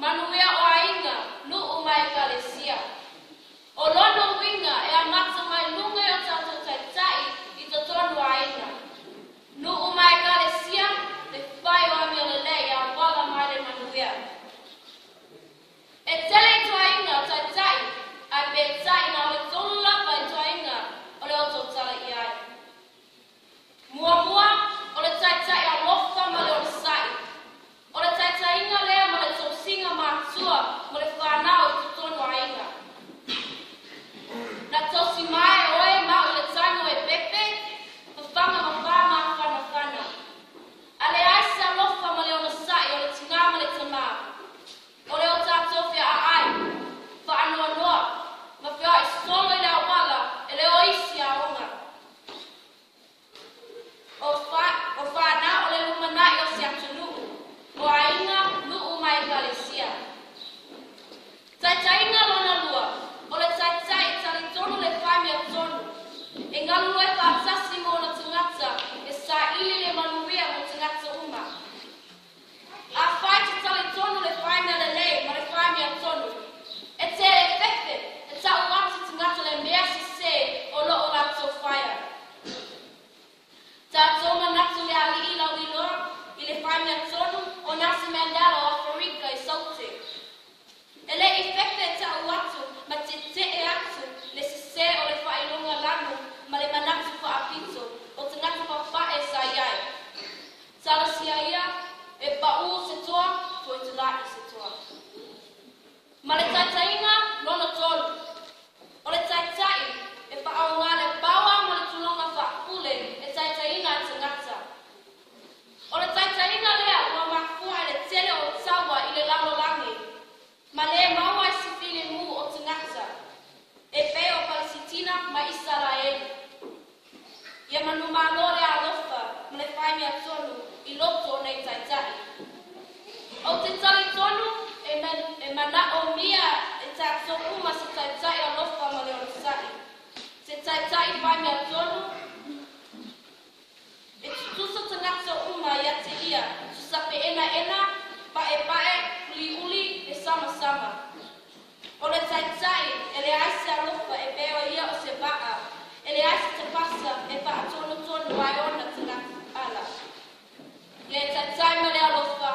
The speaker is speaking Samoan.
Manuia o aiga, nuu ma ekalesia. O lona uiga e amata mai luga i o tatou taitai i totonu o aiga, nuu ma ekalesia, le fai o amio lelei e auala mai le manuia. E tele ituaiga o taitai, ae peitai na o le tolu lava ituaiga o le a ou tautala i ai. Muamua, o le taitai alofa ma le onosai. O le taitaiga lea ma le tausiga matua mo le fanau i totonu o aiga. Na tausi mai oe ma au i le taimi o e pepe, fafaga ma pā mafanafana. A leai se alofa ma le onosai o le tinā ma le tamā, o le o tatou feaai, faanoanoa, ma feoai solo i le auala e le o isi aoga. O fanau o le lumanai o se atunuu, o aiga, nuu ma ekalesia. Taitaiga lona lua, o le taitai e talitonu le fai amiotonu, e galulue faatasi ma ona tagata e saili le manuia mo tagata uma. Afai e te talitonu le fai mea lelei ma le fai amiotonu, e te le fefe e tau atu i tagata le mea sese o lo o latou faia. Tatou manatu le alii lauiloa i le fai amiotonu o Nelson Mandela o Aferika i Saute. E le i fefe e tau atu ma tetee atu le sese o le faailoga lanu ma le manatu faapito o tagata papae sa i ai. Talosia ia e paū se toa, toe tulai se toa. Ma le taitaiga lona tolu, o le taitai e faaaoga le paoa ma le tulaga faapule e taitaiina ai tagata. O le taitaiga lea ua mafua ai le tele o taua i le lalolagi ma le maua ai se filemu o tagata e pei o Palesitina ma Isaraelu. Ia manumalo le alofa ma le fai amiotonu i loto o nei taitai. Ou te talitonu e manaomia e tatou uma se taitai alofa ma le onosai. Se taitai fai amiotonu e tutusa tagata uma ia te ia, tusape enaena, paepae, uliuli, e samasama. O le taitai e leai se alofa e pei o ia o se vaa, e leai se tapasa e faatonutonu ai ona tagata ala. Ia e taitai ma le alofa,